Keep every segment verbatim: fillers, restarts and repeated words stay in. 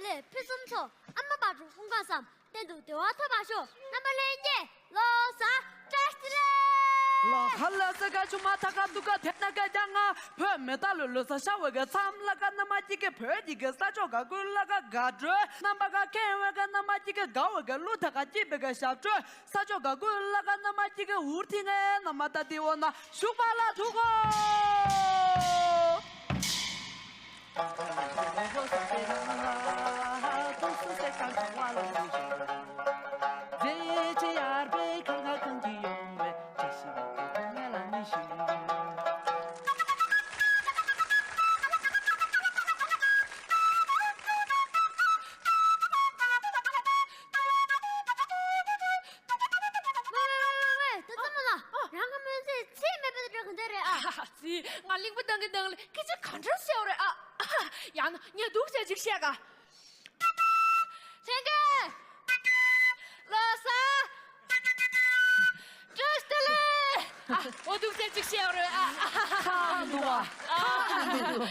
དེ་ཕུན་སུམ་ཚོགས། ཨ་མ་བག་དྲོ་སྐུ་ཁམས་བཟང་། གཏན་དུ་བདེ་བ་ཐོབ་པར་ཤོག་རྣམ་པ་ལྷན་རྒྱས་ལོ་གསར་བཀྲ་ཤིས་བདེ་ལེགས། ལོ་ཁ་ལ་ས་ག་ཆུ་མ་ཐ་ཀ་ཏུ་ཀ་ཐེ་ན་ཀ་ཅང་ང་བོད་མི་ད་ལོ་ལོ་ས་ཤ་བའི་གི་མཚམས་ལ་ཀ་ན་མ་ཅི་གི་བོད་ཀྱི་གི་ས་ཕྱོགས་ག་ཀུན་ལ་ཀ་དགའ་སྤྲོ་རྣམ་པ་ཀ་ཁེ་བའི་གི་ན་མ་ཅི་གི་དགའ་བའི་གི་ལུ་ཐ་ཀ་ཅི་བའི་གི་ཞབས་བྲོ། ས་ཕྱོགས་ག་ཀུན་ལ་ཀ་ན་མ་ཅི་གི་འུར་ཐི་ངའི་ན་མ་ད་ཏི་འོ་ན་ཤུག་པ་ལ་ཐུག་གོ། ཝེ་ཝེ་ཝེ་ཝེ། ད་ཙམ་མ་ལ། ཨ། རང་གི་མི་ཚེ་ཚེ་མེད་པའི་འདྲ་གི་འདི་རེད་ཨ། ཙི། ང་གླིང་བུ་བཏང་གི་བཏང་ལ་སྐད་ཆ་ག་འདྲ་བཤད་པ་རེད་ཨ། ཡང་ན་ངས་སྡུག་ཅག་ཅིག་བཤད་ག་ལྷན་རྒྱས། ལོ་གསར། བཀྲ་ཤིས་བདེ་ལེགས། ཨ། འོ་སྡུག་ཅག་ཅིག་བཤད་པ་རེད་ཨ། ཁ་འདུག་ཨ། ཁ་འདུག་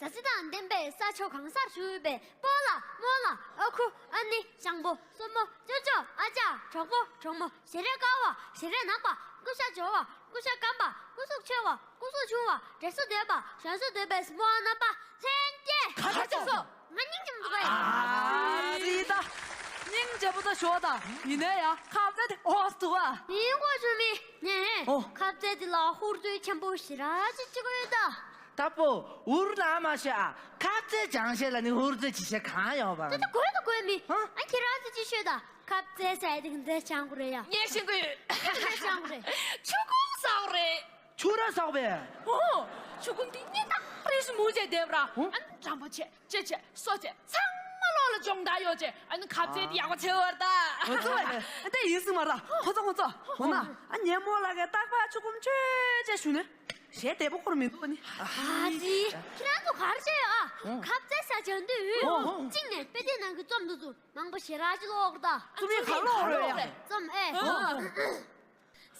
མཛའ་བརྩེ་དང་ལྡན་པའི་ས་ཕྱོགས་གང་སར་བཞུགས་པའི་སྤོ་ལགས་རྨོ་ལགས་ཨ་ཁུ་ཨ་ནེ་ཞང་པོ་སྲུ་མོ་ཅོ་ཅོ་ཨ་ཅག་གྲོགས་པོ་གྲོགས་མོ་ཞལ་རས་དཀར་བ་ཞལ་རས་ནག་པ་སྐུ་ཤ་འབྱོར་བ་སྐུ་ཤ་སྐམ་པ་སྐུ་གཟུགས་ཆེ་བ་སྐུ་གཟུགས་ཆུང་བ་རེ་སོ་འདོད་པ་ཞན་སོ་འདོད་པའི་སྲུ་མོ་རྣམ་པ་ལྷན་རྒྱས། ག་རེ་བྱས་སོང་། ང་སྙིང་རྗེ་མོ་འདུག་གས། ཨ་ཙི་ད། སྙིང་རྗེ་པོ་ད་ཞོག་ད། ཡིན་ནའི་ཡ་ཁ་ཟས་དེ་ཨོ་སི་འདུག་ཨ། ཡིན་གོ་ཆུ་མི། ནས། ཨོ། ཁ་ཟས་དེ་ལ་ཧུར་བརྩོན་ཆེན་པོ་ཞེ་དྲག་ཅིག་བྱེད་དགོས་ད། ད་པོ་འུར་ལ་མ་ཤོད་ཨ། ཁ་ཟས་སྦྱང་བྱེད་ལ་ནི་ཧུར་བརྩོན་བྱེད་བྱེད་གང་ཡོད་པ། ད་ད་དགོས་ད་དགོས་མི། ཧ། ཨ་ཁྱེད་རང་ཚོ་ཅིག་ཤོད་ད། ཁ་ཟས་ཟས་དེ་ག་འདྲ་སྦྱང་དགོས་རེད་ཡ། ངས་ཤེས་ཀྱི་ཡོད། ག་འདྲ་སྦྱང་དགོས་རེད། ཆུ་ཁུང་ཟ་དགོས་རེད། ཆུ་ར་ཟ་དགོས་པས། ཨོ། ཆུ་ཁུང་དེ་སྙིང་ཐག་རིས་སུ་མུ་བྱས་བསྡད་པ་ར། ཨོ། ཨ་ནི་འགྲམ་པ་བྱས། ལྕེ་བྱས། སོ་བྱས། ཚང་མ་ལོག་ལ་སྦྱོང་བརྡར་ཡོད་བྱས། ཨ་ནི་ཁ་ཟས་དེ་ཡག་པོ་བྱེད་པར་ད། ཨོ་ཙི་ཝེ། ཨ་དེ་ཡིན་སྲིད་མ་ར། ཁོ་ཚོ་ཁོ་ཚོ། འོ་ན། ཨ་ཉེ་མོ་ལ་གའི་རྟག་པར་ཆུ་ཁུང་ཆོས་བྱས་ཞུ་ནས། ཞེ་བདེ་པོ་ཁོར་མི་འདུག་ནི། ཨ་ཙི། ཁྱེད་རང་ཚོ་ག་རེ་བྱས་ཡོད་ཨ། ཨོ། ཁ་ཟས་ཟ་སྦྱང་དུས། ཨོ། གཅིག་ནས་དཔེ་དེབ་ནང་གི་རྩོམ་འདུག་ཚོ་མང་པོ་ཞེ་དྲག་ཅིག་ཀློག་ད། རྩོམ་ཡིག་ག་ཀློག་རེད་ཡ། རྩོམ་ཨེ། ཨོ།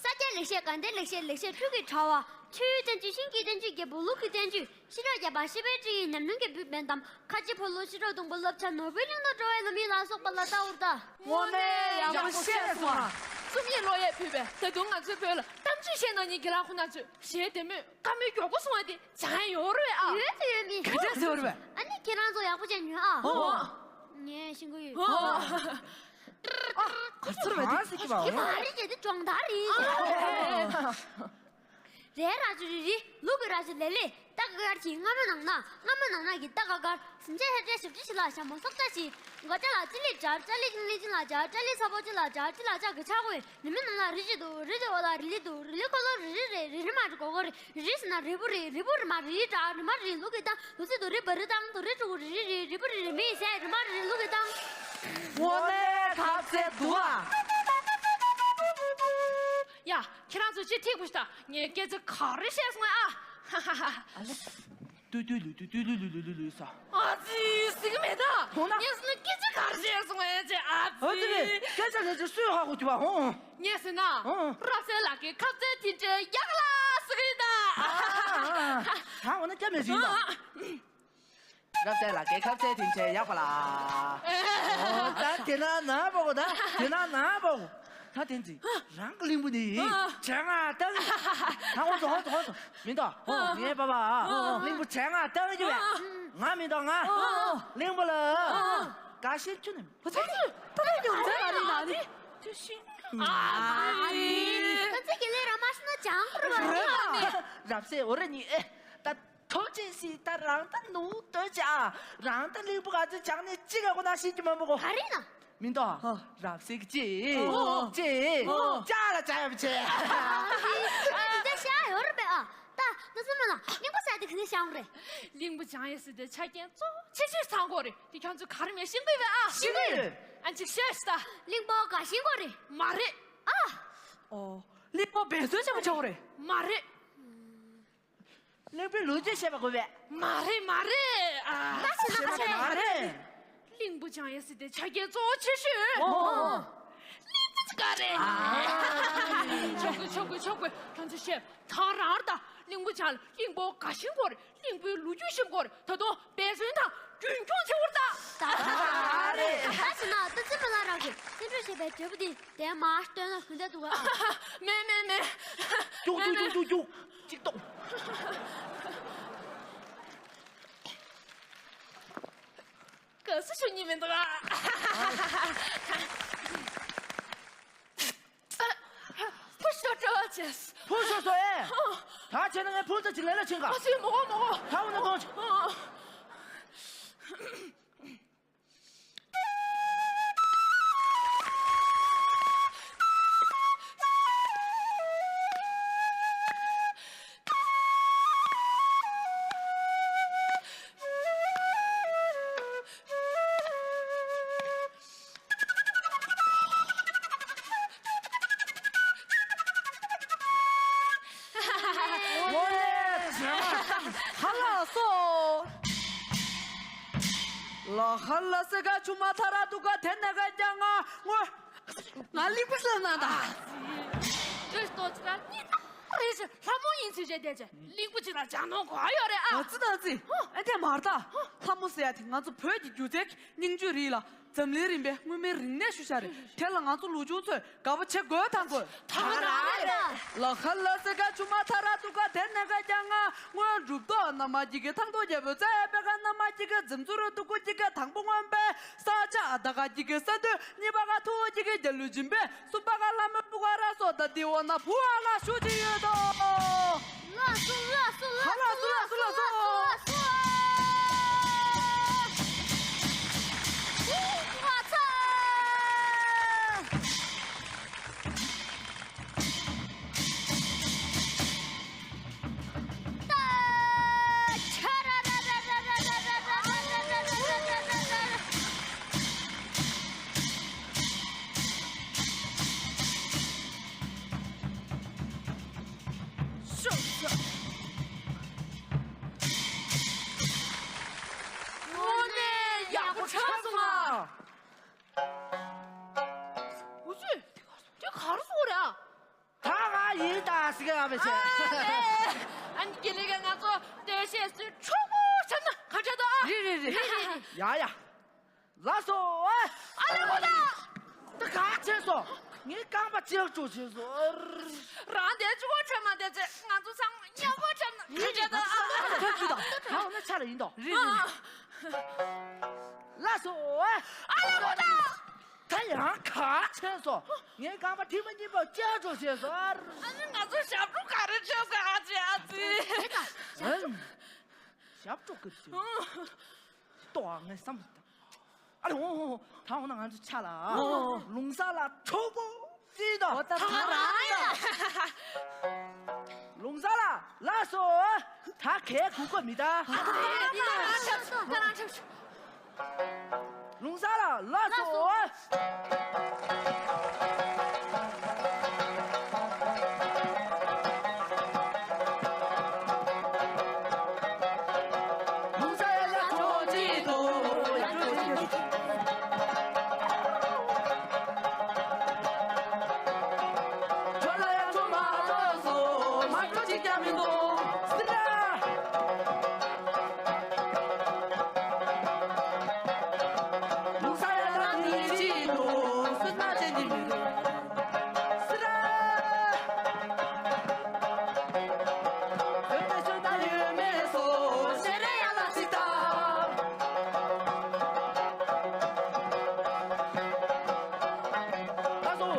ས་སྐྱའི་ལེགས་བཤད། དགའ་ལྡན་ལེགས་བཤད། ལེགས་བཤད་འཕྲུལ་གྱི་དྲ་བ། ཆུའི་བསྟན་བཅོས། ཤིང་གི་བསྟན་བཅོས། རྒྱལ་པོ་ལུག་གི་བསྟན་བཅོས། ཤེས་རབ་བརྒྱ་པ། ཤེས་པའི་སྤྲིངས་ཡིག་ཉམས་མྱོང་གི་བུ་བན་དམ། ཁ་ཆེ་ཕོ་ལོ་ཤེས་རབ་སྡོང་པོ། བསླབ་བྱ་ནོར་བུའི་གླིང་དུ་འགྲོ་བའི་ལམ་ཡིག་ལ་སོགས་པ་ལ་ལྟ་བུར་གདའ། དངོས་གནས་ཡག་པོ་བཤད་སོང་ཨ། རྩོམ་ཡིག་ཀློག་ཡས་ཕུལ་བས། ད་དུང་ང་ཚོའི་བོད་ལ་གཏམ་རྒྱུད་བཤད་གནང་མཁན་རྒན་ལགས་ཁོང་རྣམ་ཚོས་ཞེ་བདེ་མོས་བཀའ་མོལ་མགྱོགས་པོ་གསུང་བ་དེ་སྦྱང་ཡས་ཡོད་རེད་ཨ། ཡོད་དེ་ཡོད་མི། ག་འདྲ་ཟེར་བ་རེད་པས། ཨ་ནི་ཁྱེད་རང་ཚོ་ཡག་པོ་བྱས་ཉོན་ཨ། ཨོ། ངས་ཤེས་ཀྱི་ཡོད། ཨོ། ཨ། ག་ཚོར་བ་དེ། ག་ཟེར་གྱི་བ། དེ་མ་རེད་ཀྱི། དེ་སྦྱོང་བརྡར་རེད། རའི་རྭ་ཅོ་རི་རི། ལུག་གི་རྭ་ཅོ་ལེ་ལེ། རྟ་དཀར་དཀར་གྱི་རྔ་མ་ནང་ན། རྔ་མ་ནང་ན་གི་རྟ་དཀར་དཀར། སེམས་ཅན་ཧེ་ཏྲེ་ཞབས་ཏྲི་ཞི་ལ་ཞྭ་མོ་སོགས་ཅག་ཞི། མགོ་ཅག་ལ་ཅི་ལི་སྦྱར། ཅ་ལི་ཅིང་ལི་ཅིང་ལ་སྦྱར། ཅ་ལི་ཚ་པོ་ཅི་ལ་སྦྱར། ཅི་ལ་ཅག་གི་ཆག་གོས། རི་མོ་ནང་ལ་རི་ཅི་འདུག་རི་ཅི་འོག་ལ་རི་ལི་འདུག་རི་ལི་འཁོར་ལོ་རི་རི་རེད། རི་རི་མ་རི་གོ་གོ་རི། རི་རི་ཟེར་ན་རི་བོ་རི། རི་བོ་རི་མ་རི་བྲག་རི་མ་རི་ལུག་གི་གདངས། ལུག་རྫི་དོ་རི་བ་རི་གདངས། དོ་རི་ཕྲུ་གུ་རི་རི་རི། རི་བོ་རི་རི་མི་ཟེར་རི་མ་རི་ལུག་གི་གདངས། དངོས་གནས་ཁ་ཟས་འདུག་ཨ། ཡ། ཁྱེད་རང་ཚོ་ཅི་ཐིག་པོ་ཞིག་ད། ངས་སྐད་ཆ་ག་རེ་བཤད་སོང་ཨ། ཧ་ཧ་ཧ། ཨ་ལེ། ཏུ་ཏུ་ལུ་ཏུ་ཏུ་ལུ་ལུ་ལུ་ལུ་ལུ་ས། ཨ་ཙི། ཟིག་མེད་ད། ཧོ་ན། ངས་སུ་ན་སྐད་ཆ་ག་རེ་བཤད་སོང་ཨེ་ཅེ། ཨ་ཨ་ཙི། ཙི་རེད། སྐད་ཆ་ལས་ཅི་སུས་ཧ་གོ་གི་བ་ཧོ། ངས་ཟེར་ན། ཧོ། རབ་གསལ་ལགས་ཀྱི་ཁ་ཟས་དེ་འདྲའི་ཡག་ལ་ཟིག་ཡིན་ད། ཨ་ཨ་ཨ། ད་འོ་ན་སྐྱ་མེད་ཟིན་ད། ཨ་ཨ། རབ་གསལ་ལགས་ཀྱི་ཁ་ཟས་དེ་འདྲའི་ཡག་པ་ལ། ཨོ་ད་དེ་ན་ན་པོ་གོ་ད། དེ་ན་ན་པོ་གོ། ད་དེ་འདི་རང་གི་གླིང་བུ་ནི་བྱ་ང་བཏང་། ད་འོ་ཙོ་འོ་ཙོ་འོ་ཙོ་མི་འདུག་ཨོ་ངའི་པ་པ་གླིང་བུ་བྱ་ང་བཏང་གི་བས། ང་མི་འདུག་ང་གླིང་བུ་ལ་དགའ་ཞེན་ཁྱོན་ནས་མི། ཨོ་ཙི་ཙི། ད་ལྟ་ཡོང་ཚད་ལ་ནི་ན་ནི། དེ་ཤིང་། ཨ་ནི། ད་ཚེ་གི་ལས་ར་མ་ཤི་ན་ཅང་པོ་ར་བ་རེད། རབ་གསལ་འོ་རེ་ནི་ཨེ། ད་ཐོབ་ཅེས་སི་ད་རང་ད་ནུ་ཏོ་ཅ། རང་ད་གླིང་བུ་ག་ཚོད་ཅང་ནས་ཅི་ག་གོ་ན་ཤེས་ཀྱི་མ་མོ་གོ། ག་རེ་ན། མི་འདུག་ཨ། རབ་གསལ་གྱི་ཅི། ཨོ། ཅི། ཨོ། ཅ་ལ་ཅ་ཡ་བ་ཅི། ཨ་ནི་ད་ཤ་ཡོད་རེད་པས་ཨ། ད་ད་སུ་མ་ལ་གླིང་བུ་ཟ་དེ་ག་ནས་ཤང་རེད། གླིང་བུ་ཅང་ཡ་སི་དེ་ཆ་རྐྱེན་གཙོ་ཆེ་ཤོས་ཚང་གོ་རེད། དེ་ཁྱོད་ཚོ་ག་རེ་མེད་ཤེས་གི་བས་ཨ། ཤེས་གི་ཡོད། ཨ་ཅིག་ཤོད་ཤི་ད། གླིང་བུ་དགའ་ཞེན་གོ་རེད། མ་རེད། ཨ། ཨོ། གླིང་བུ་འབད་བརྩོན་ཆེན་པོ་ཆགས་གོ་རེད། མ་རེད། གླིང་བུའི་ལོ་རྒྱུས་བཤད་པ་དགོས་པས། མ་རེད་མ་རེད་ཨ། ད་ཤི་ན་ཤི་ན་མ་རེད། གླིང་བུ་ཅང་ཡ་སི་དེ་ཆ་རྐྱེན་གཙོ་བོ་ཆེ་ཤོས། ཨོ། གླིང་བུ་ཅི་ག་རེད། ཨ། ཆོག་གི་ཆོག་གི་ཆོག་གི་ཁྱོད་ཚོ་བཤད་ད་རང་ད། གླིང་བུ་ཅང་ལ་གླིང་བུ་དགའ་ཞེན་གོ་རེད། གླིང་བུའི་ལོ་རྒྱུས་ཤེས་གོ་རེད། ད་དུང་འབད་བརྩོན་དང་རྒྱུན་ དེ་འབྲས་བུ་དེ་དེ་མར་སྟོན་ན་ཧུན་ཏེ་འདུག་ག་མེད་མེད་མེད། ཀྱུག་ཀྱུག་ཀྱུག་ཀྱུག་ཀྱུག་ཅིག་ཏོ། ག་སུ་ཞུ་ཉི་མི་འདུག་ག་བུ་ཤོ་སྤྲོ་བ་བྱས། བུ་ཤོ་སོ་ཨེ། ད་བྱས་ན་ངས་བུ་ཚ་ཅིག་ལས་ལ་ཕྱིན་ག་ཨ་ཙི་མོ་མོ། ད་འོ་ན་ཐོང་། ཧ་ལ་སོ། ལ་ཧ་ལ་སེ་ག་ཆུ་མ་ཐ་ར་ཏུ་ག་དེ་ནས་ག་ཀྱང་ང་ངོ་ང་ལིག་པ་ལ་ན་ད། ཨེ་ལྟོ་ཅི་ལ་ནི་ད་རེ་ཞིག་ལྷ་མོ་ཡིན་ཚུལ་བྱས་བསྡད་ཅེ་ལིག་པ་ཅི་ལ་ཅང་ནོ་གོ་ཡོད་རེད་ཨ། ཨ་ཙི་ད་ཙི། ཨེ་དེ་མར་ད་ལྷ་མོ་ཟེར་ཡ་དེ་ང་ཚོ་བོད་ཀྱི་སྒྱུ་རྩལ་གྱི་སྙིང་བཅུད་རེད་ལ། འཛམ་གླིང་རིམ་པའི་མངོན་མིན་རིག་གནས་ཤུལ་བཞག་རེད། དེ་ལ་ང་ཚོ་ལོ་ཆུང་ཚོས་དགའ་པོ་བྱེད་དགོས་དང་དགོས། ད་ག་རང་རེད། ལ་ཧ་ལ་སེ་ག་ཆུ་མ་ཐ་ར་ཏུ་ག་དེ་ནས་ག་ཀྱང་ང་སྔོན་གྲུབ་ཐོབ་ན་མ་གཅིག་གི་ཐང་ཐོག་རྒྱལ་པོའི་རྩེ་པེ་ག་ན་མ་གཅིག་གི་འཛིམ་ཚུར་ཏུ་ཀུ་གཅིག་གི་དང་པོ་མངོན་པའི་ས་ཆ་ད་ག་གཅིག་གི་ས་འདུས་གཉིས་པ་ག་ཐུག་གཅིག་གི་རྒྱལ་གླུ་འབྱིན་པའི་སུམ་པ་ག་ལ་མོ་པུ་ག་ར་སོ་ད་དེ་འོ་ན་བུ་ཨ་ལ་ཞུ་གཅིག་ཡོད་དོ། ལ་སོ་ལ་སོ་ལ་སོ་ལ་སོ་ལ་སོ། དངོས་གནས་ཡག་པོ་ཆགས་སོང་ང་། འུ་ཚོས་དེ་ག་རུ་སོང་རེད་ཨ། ད་ང་ཡིན་ད་སི་ག་ཡ་བེ་ཆེ། ཨ་ནི་དགེ་ལེགས་ང་ཚོ་སྟོད་གཞས་སུ་ཆོག་པོ་བྱས་ན་ག་འདྲ་འདུག་ཨ། རེད་རེད་རེད། ཡ་ཡ། ལ་སོ་ཨ། ཨ་ལེ་ཁོ་ད། ད་ག་བྱས་སོ། ངའི་རྐང་པ་ལྕགས་སྒྲོག་བྱས་སོ། རང་དེ་ཆུ་བོ་ཁྲོད་མ་དེ་ཚེ་ང་ཚོ་ཚང་མ་ཉམས་པོ་ཁྲོད་ན་ག་འདྲ་འདུག་ཨ། ད་འོ་ན་ཆ་ལ་ཡིན་དོ། རེད་རེད། ལ་སོ་ཨ། ཨ་ལེ་ཁོ་ད། ད་ཡང་ག་བྱས་སོ། ངའི་རྐང་པ་མཐིལ་མ་གཉིས་པོ་ལྕགས་སྒྲོག་བྱས་སོ། ཨ་ནི་ང་ཚོ་ཞབས་བྲོ་ག་རེ་བྱས་སོ་ཨ་ཙི་ཨ་ཙི། ཨང་། ཞབས་བྲོ་ག་རེ་བྱས། ཏོ་ཨ་ངས་བསམ་བློ་བཏང་། ཨ་རེ་འོ་འོ་ད་འོ་ན་ང་ཚོ་ཆ་ལ། ཨོ། ལུང་ས་ལ་གྲོགས་པོ་བརྩིས་དོ། ད་ད་རང་ཡ། ལུང་ས་ལ་ལ་སོ། ད་གས་གུག་ག་མི་ད། ད་རང་ཆབ་ད་རང་ཆབ། ལུང་ས་ལ་ལ་སོ། ལུང་ས་ཡ་ལ་གྲོགས་ཅིག་ཏུ་ཡ་གྲོགས་ཅིག་ཏུ། ཁྱོད་ལ་ཡ་གྲོགས་མ་གཏོགས་སོ་མ་གྲོགས་ཅིག་ཀྱང་མི་འདུག་སྲིད་ན། ལུང་ས་ཡ་ལ་ནི་ཅི་ཡིན་ནོ་སྲིད་ན་ཅན་གྱི་མི་འདུག་སྲིད་ན། བོད་དེ་ཆོས་དང་ཡོད་མེད་སོ་ཤེས་རེ་ཡ་ལ་སྲིད་ད། ད་སོ།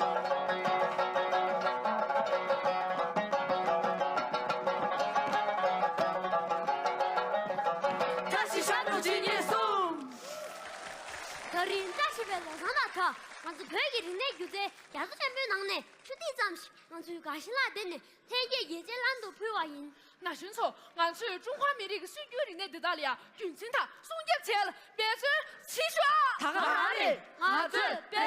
བཀྲ་ཤིས་ཤར་དྲུག་ཇི་སྙེད་གསུམ། ད་རིང་བཀྲ་ཤིས་པའི་ལོ་བཟང་དང་སྦྲགས་ང་ཚོ་བོད་ཀྱི་རིག་གནས་སྒྱུ་རྩལ་རྒྱ་མཚོ་ཆེན་པོའི་ནང་ནས་ཆུ་ཐིགས་ཙམ་ཞིག་ང་ཚོའི་དགའ་ཞེན་ལ་བརྟེན་ནས་ལྷན་སྐྱེས་ཡིད་ཆེས་ལྷན་དུ་ཕུལ་བ་ཡིན། ན་གཞོན་ཚོ། ང་ཚོས་ཀྲུང་ཧྭ་མི་རིགས་ཀྱི་སྲོལ་རྒྱུན་རིག་གནས་འདི་དག་ལ་ཡང་རྒྱུན་འཛིན་དང་སྲུང་སྐྱོབ་བྱེད་ཡ་ལ་འབད་བརྩོན་བྱེད་ཤོག་ད་ག་རང་རེད། ང་ཚོས་འབད་